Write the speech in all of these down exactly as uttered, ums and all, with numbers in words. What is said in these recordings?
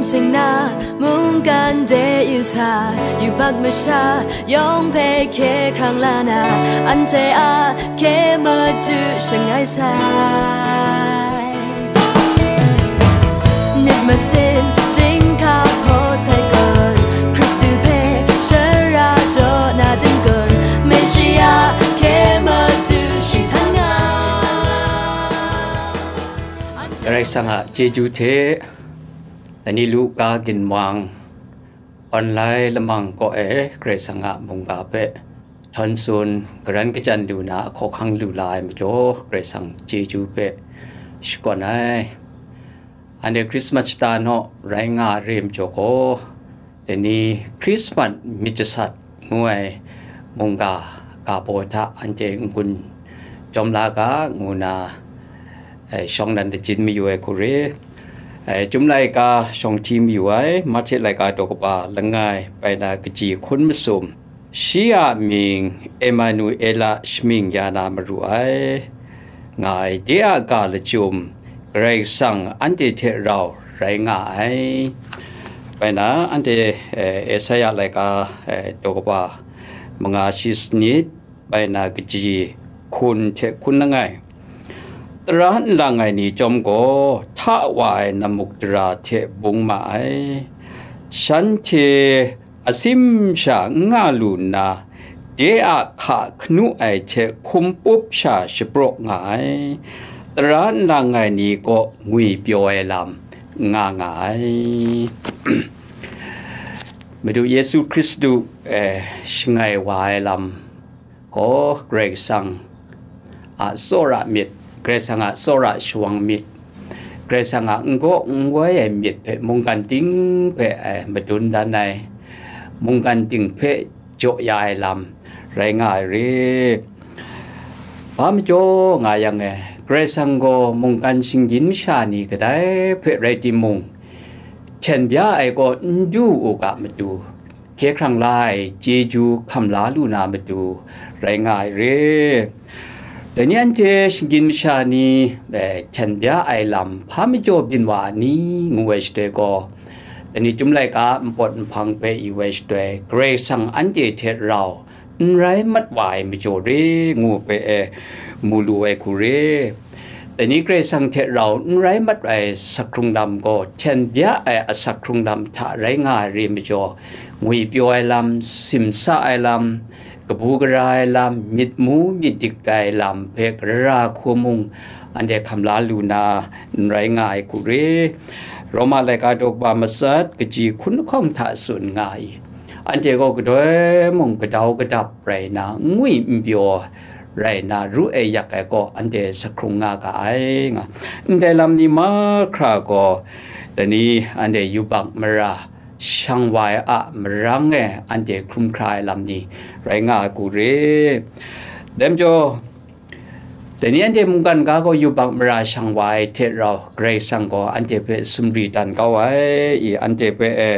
Sing na, mungkan de yu sa, yubak masha yawng hpe hkye hkrang la na, anhte a hkye madu shangai sai. Nit masin, jinghka hpaw sai kun, Hkristu hpe shara jaw na jingkun, Messia hkye madu shi san nga. Karai Kasang a chyeju hte, Dani Luka ginwang online lamang kaw e Karai Kasang a mungga hpe htawn tsun, garan kachyan lu na, hkawhkang lu la ai majaw, Karai Kasang chyeju hpe shakawn ai. Anhte Krismas shata naw rai nga ai re majaw gaw, dai ni Krismas myit jasat ngu ai mungga ga baw hta anhte n-gun jawm la ga, ngu na, eh, shawng dan lajin mayu ai hku re. Eh, Chyum laika shawng hti mayu ai, Mahte laika daw kaba langai, bai na kaji hkun masum, shi a mying Emanuela shamying ya na maru ai, nga ai, de a ga lachyum, Karai Kasang anhte hte rau rai nga ai. Bai na, anhte, eh, Esaia laika, eh, daw kaba manga shi sanit, bai na kaji hkun hte hkun langai, tara n lang ai ni chyawm gaw, hta wa ai namuk dara hte bung ma ai. Shanhte asim sha n nga lu nna, de a hka hkanu ai hte hkum pup sha shapraw nga ai. Tara n lang ai ni kaw ngwi pyaw ai lam nga nga ai. Madu Yesu Hkristu, eh, shangai wa ai lam gaw, Karai Kasang a tsawra myit, Karai Kasang a tsawra shawang myit, Karai Kasang a n gaw n wai ai myit hpe mungkan ting hpe, eh, madun dan ai, mungkan ting hpe jaw ya ai lam rai nga ai re. Ba majaw nga yang e, Karai Kasang gaw mungkan shinggyim masha ni kadai hpe rai timung, hten bya ai kaw n du u ga matu, hkye hkrang la ai chyeju hkam la lu na matu rai nga ai re. Dai ni anhte shinggyim masha ni, eh, hten bya ai lam hpa majaw byin wa a ni, ngu ai shatoi gaw, dai ni Chyum laika npawt nhpang hpe yu ai shatoi, Karai Kasang anhte hte rau n rai mat wa ai majaw re, ngu hpe e mu lu ai hku re. Dai ni Karai Kasang hte rau n rai mat ai asak hkrung lam gaw, hten bya ai asak hkrung lam hta rai nga ai re majaw, ngwi pyaw ai lam, simsa ai lam, kabu gara ai lam, myit mu myit dik ai lam hpe gara hku mung anhte hkam la lu na n rai nga ai hku re. Roma laika daw kaba matsat kaji hkun lahkawng hta tsun nga ai. Anhte gaw kadoi mung kadau kadap rai na, n ngwi n pyaw rai na, ru ai yak ai kaw anhte sahkrung nga ga ai nga. Ndai lam ni mahkra gaw, dai ni anhte yubak mara shang wa ai a marang e anhte hkrum hkra ai lam ni rai nga ai hku re. Dai majaw, dai ni anhte mungkan ga gaw yubak mara shang wa ai hte rau, Karai Kasang gaw anhte hpe sumri dan kau ai, i anhte hpe e,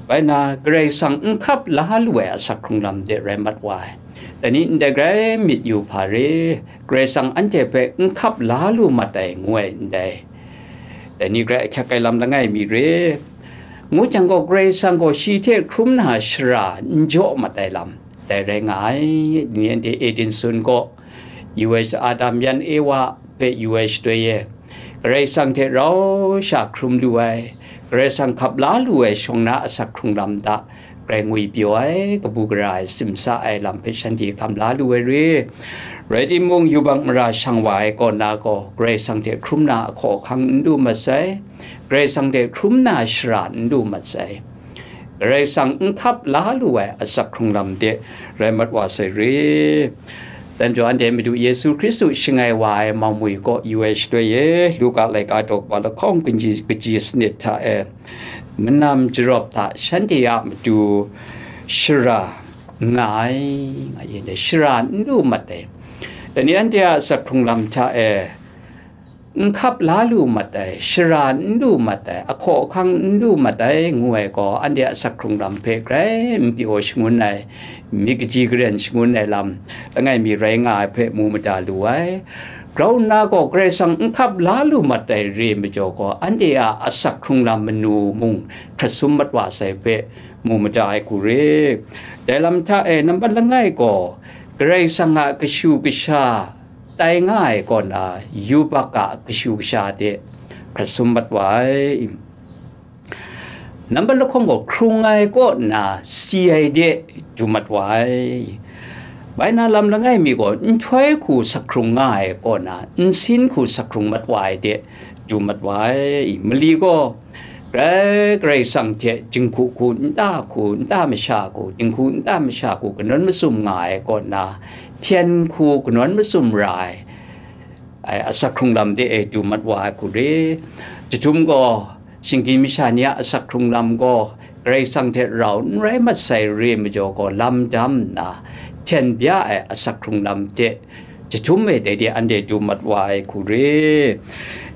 bai na, Karai Kasang n hkap la lu ai asak hkrung lam de rai mat wa ai. Dai ni ndai grai myit yu hpa re, Karai Kasang anhte hpe n hkap la lu mat ai, ngu ai ndai. Dai ni grai ahkyak ai lam langai mi re. Ngu jang gaw, Karai Kasang gaw shi hte hkrum na shara n jaw mat ai lam, dai rai nga ai. Dai ni anhte Eden sun kaw yu ai sha, Adam yan Ewa hpe yu ai shatoi e, Karai Kasang hte rau sha hkrum lu ai, Karai Kasang hkap la lu ai shawng na asak hkrung lam hta, grai ngwi pyaw ai, kabu gara ai, simsa ai lam hpe shanhte hkam la lu ai re. Rai timung, yubak mara shang wa ai kaw na gaw, Karai Kasang hte hkrum na ahkaw ahkang n lu mat sai, Karai Kasang hte hkrum na shara n lu mat sai. Karai Kasang n hkap la lu ai asak hkrung lam de rai mat wa sai re. Dan jaw anhte Madu Yesu Hkristu shangai wa ai mawmwi kaw yu ai shatoi e, Luka laika daw kaba lahkawng kaji, kaji sanit hta e, manam jarawp hta shanhte a matu shara nga ai, nga yin ai, shara n lu mat ai. Dai ni anhte a asak hkrung lam hta e, n hkap la lu mat ai, shara n lu mat ai, ahkaw ahkang n lu mat ai, ngu ai gaw, anhte a asak hkrung lam hpe grai n pyaw shangun ai, myit kaji karen shangun ai lam langai mi rai nga ai hpe mu mada lu ai. Grau nna gaw Karai Kasang n hkap la lu mat ai re majaw gaw, anhte a asak hkrung lam manu mung hkrat sum mat wa sai hpe mu mada ai hku re. Dai lam hta e nambat langai gaw, Karai Kasang a kashu kasha tai nga ai kaw na, yubak a kashu kasha hte hkrat sum mat wa ai. Nambat lahkawng gaw hkrung ai kaw nna si ai de du mat wa ai. Bai na lam langai mi gaw nhtoi hku sak hkrung nga ai kaw na, nsin hku sak hkrung mat wa ai de du mat wa ai. Mali gaw grai Karai Kasang hte jinghku hku nta hku nta masha hku, jinghku nta masha hku kanawn masum nga ai kaw na, hpyen hku kanawn masum ra ai, ai asak hkrung lam de e du mat wa ai hku re. Jahtum gaw shinggyim masha ni a asak hkrung lam gaw Karai Kasang hte rau n rai mat sai re majaw gaw, lam dam nna hten bya ai asak hkrung lam de jahtum e dai de anhte du mat wa ai hku re.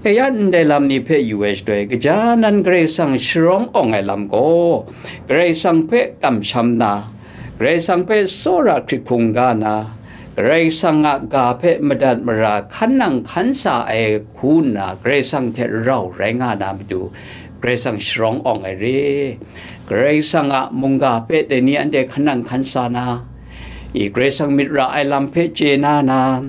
E ya ndai lam ni hpe yu ai shaloi, kaja nan Karai Kasang sharawng awng ai lam gaw, Karai Kasang hpe kamsham na, Karai Kasang hpe tsawra hkrit hkungga na, Karai Kasang a ga hpe madat mara hkan nang hkan sa ai hku nna, Karai Kasang hte rau rai nga na matu, Karai Kasang sharawng awng ai re. Karai Kasang a mungga hpe dai ni anhte hkan nang hkan sa na, i Karai Kasang myit ra ai lam hpe chye na na,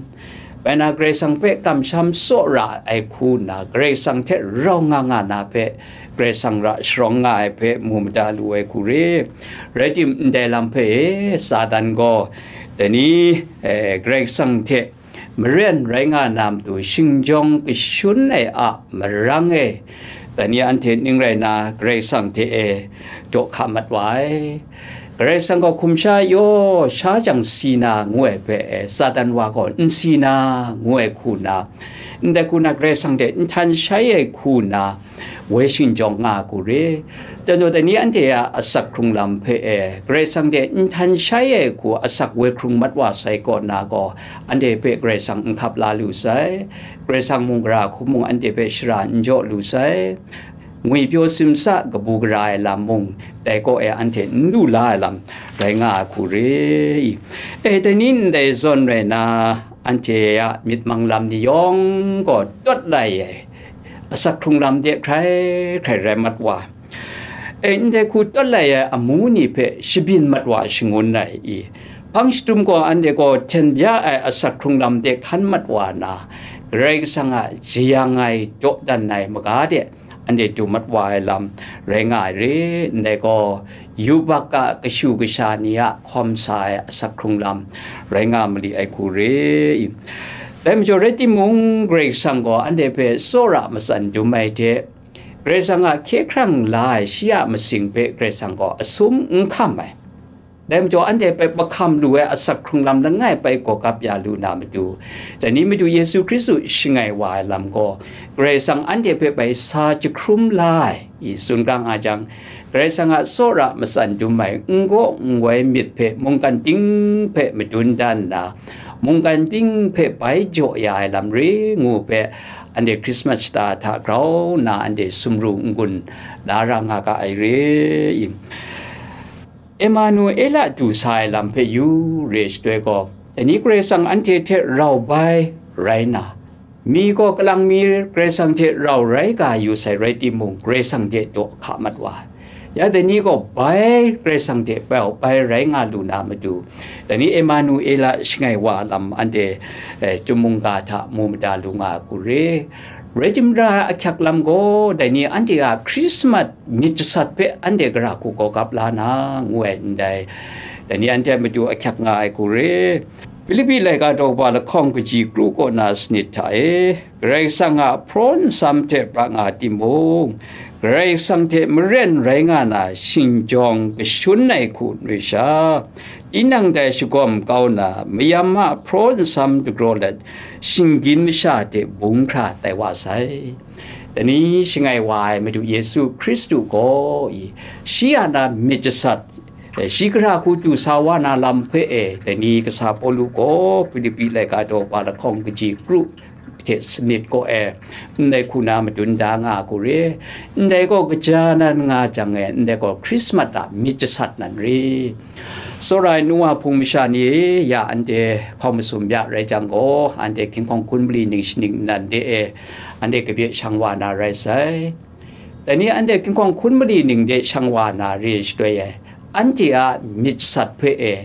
bai na Karai Kasang hpe kamsham tsawra ai hku nna, Karai Kasang hte rau nga nga na hpe, Karai Kasang ra sharawng nga ai hpe mu mada lu ai hku re. Rai tim, ndai lam hpe e, Satan gaw dai ni, eh, Karai Kasang hte maren rai nga na matu, shingjawng kashun ai a marang e, dai ni anhte ning rai na, Karai Kasang hte e daw hka mat wa ai. Karai Kasang gaw hkum sha yaw sha jang si na ngu ai hpe e, Satan wa gaw n si na ngu ai hku nna, ndai hku nna Karai Kasang hte n htan shai ai hku nna, woi shingjawng nga hku re. Chyaw dai ni anhte a asak hkrung lam hpe e, Karai Kasang hte n htan shai ai hku asak woi hkrung mat wa sai kaw na gaw, anhte hpe Karai Kasang n hkap la lu sai, Karai Kasang mung gara hku mung anhte hpe shara n jaw lu sai, ngwipyaw simsa kabu gara ai lam mung, dai kaw e anhte n lu la ai lam rai nga ai hku re i. E, dai ni ndai zawn rai na, anhte a myit mang lam ni yawng gaw tawt lai ai, asak hkrung lam de hkrai hkrai rai mat wa. E, ndai hku tawt lai ai amu ni hpe shabyin mat wa shangun ai i. Hpang shadum gaw anhte gaw hten bya ai asak hkrung lam de hkan mat wa na, Karai Kasang a jeyang ai dawdan ai maga de, anhte du mat wa ai lam rai nga ai re. Ndai gaw, yubak a kashu kasha ni a hkawm sa ai asak hkrung lam rai nga mali ai hku re i. Dai majaw rai timung, Karai Kasang gaw anhte hpe tsawra matsan dum ai hte, Karai Kasang a hkye hkrang la ai shi a masing hpe Karai Kasang gaw asum n hkam ai. Dai majaw, anhte hpe mahkam lu ai asak hkrung lam langai bai gawgap ya lu na matu, dai ni matu Yesu Hkristu shangai wa ai lam gaw, Karai Kasang anhte hpe bai sa jahkrum la ai, i tsun ga nga jang, Karai Kasang a tsawra matsan dum ai n gaw n wai myit hpe mungkan ting hpe madun dan nna, mungkan ting hpe bai jaw ya ai lam re ngu hpe, anhte Krismas shata hta grau nna anhte sumru n-gun la ra nga ga ai re i. Emanuela du sa ai lam hpe yu re shatoi gaw, dai ni Karai Kasang anhte hte rau bai rai na, mi gaw kalang mi Karai Kasang hte rau rai ga yu sai rai timung, Karai Kasang hte daw hka mat wa ai. Ya dai ni gaw bai Karai Kasang hte bau bai rai nga lu na matu, dai ni Emanuela shangai wa lam anhte, eh, chyum mungga hta mu mada lu nga ai hku re. Rai tim ra ai ahkyak lam gaw, dai ni anhte a Krismas myit jasat hpe anhte gara hku gawgap la na, ngu ai ndai, dai ni anhte a matu ahkyak nga ai hku re. Filipi laika daw ba lahkawng kaji kru kaw na sanit hta e, Karai Kasang a hpraw nsam hte pra nga timung, Karai Kasang hte maren rai nga na shingjawng kashun ai hku nri sha, tinang dai shagawm kau na mayam a hpraw nsam dagraw let, shinggyim masha hte bung hkra tai wa sai. Dai ni shangai wa ai Madu Yesu Hkristu gaw i, shi a na myit jasat, eh, shi gara hku du sa wa na lam hpe e, dai ni kasa Pawlu gaw Filipi laika daw ba lahkawng kaji kru, hte sanit kaw e, ndai hku na madun da nga a hku re, ndai gaw kaja nan nga jang e, ndai gaw Krismas a myit jasat nan re. Tsawra ai nu wa hpung masha ni, ya anhte hkau masum ya rai jang gaw, anhte ginhkawng hkun mali ning shaning nnan de e, anhte kabye shang wa na rai sai. Dai ni anhte ginhkawng hkun mali ning de shang wa na re shatoi e, anhte a myit jasat hpe e,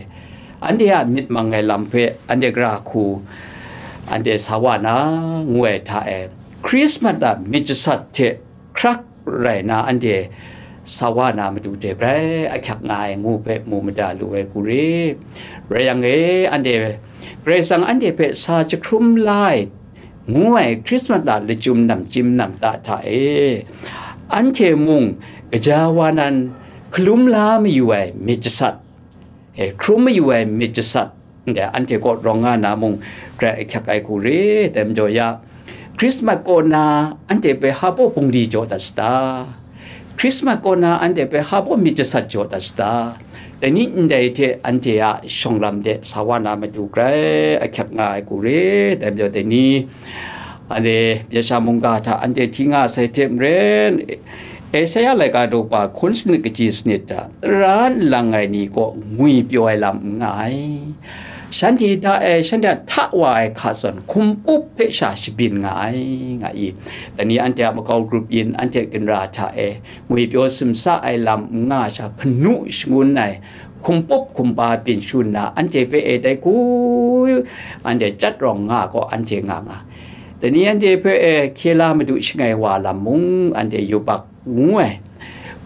anhte a myit mang ai lam hpe anhte gara hku anhte sa wa na, ngu ai hta e, Krismas a myit jasat hte hkrak rai na anhte sa wa na matu hte grai ahkyak nga ai ngu hpe mu mada lu ai hku re. Rai yang e, anhte Karai Kasang anhte hpe sa jahkrum la ai ngu ai Krismas a lachyum namchyim namta hta e, anhte mung gaja wa nan hkalum la mayu ai myit jasat, e, hkrum mayu ai myit jasat, ndai anhte kaw rawng nga na mung grai ahkyak ai hku re. Dai majaw ya, Krismas kaw na anhte hpe hpa baw bungli jaw dat sata? Krismas kaw na anhte hpe hpa baw myit jasat jaw dat sata? Dai ni ndai hte anhte a shawng lam de sa wa na matu grai ahkyak nga ai hku re. Dai majaw dai ni, anhte Yesha mungga hta anhte hti nga sai hte maren, Esaia laika daw pa hkun sanit kaji sanit hta, tara n lang ai ni kaw ngwi pyaw ai lam n nga ai. Shanhte hta e, shanhte a hta wa ai hka zawn hkum pup hpe sha shabyin nga ai, nga i. Dai ni anhte a makau grup yin, anhte ginra hta e, ngwi pyaw simsa ai lam n nga sha, hkanu shangun ai, hkum pup hkum pa byin shangun na, anhte hpe e dai hku, anhte chyat rawng nga gaw anhte nga nga. Dai ni anhte hpe e hkye la madu shangai wa lam mung, anhte yubak ngu ai.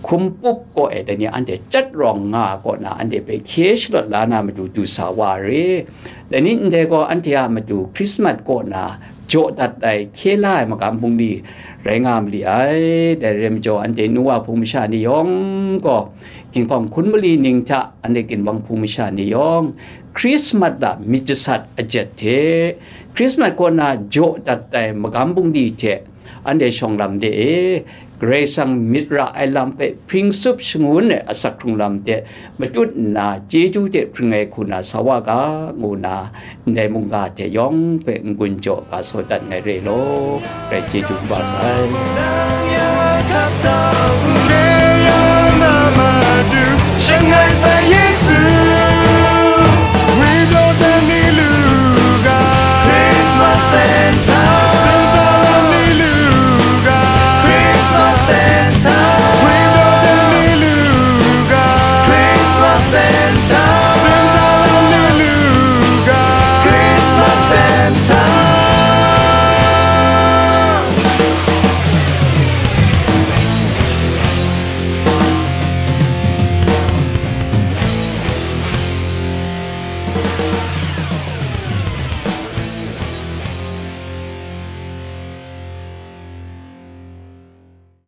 Hkum pup kaw e dai ni anhte chyat rawng nga kaw na, anhte hpe hkye shalawt la na matu du sa wa re. Dai ni ndai gaw anhte a matu Krismas kaw na jaw dat ai hkye la ai magam bungli rai nga mali ai. Dai rai majaw, anhte nu wa hpung masha ni yawng gaw, ginhkawng hkun mali ning hta anhte ginwang hpung masha ni yawng, Krismas a myit jasat ajet hte, Krismas kaw na jaw dat ai magam bungli hte, anhte shawng lam de e, Karai Kasang myit ra ai lam hpe hpring tsup shangun ai asak hkrung lam hte matut nna, chyeju hte hpring ai hku na sa wa ga, ngu nna, ndai mungga hte yawng hpe n-gun jaw ga saw dat ngai re law, grai chyeju kaba sai. Shangai sai Yesu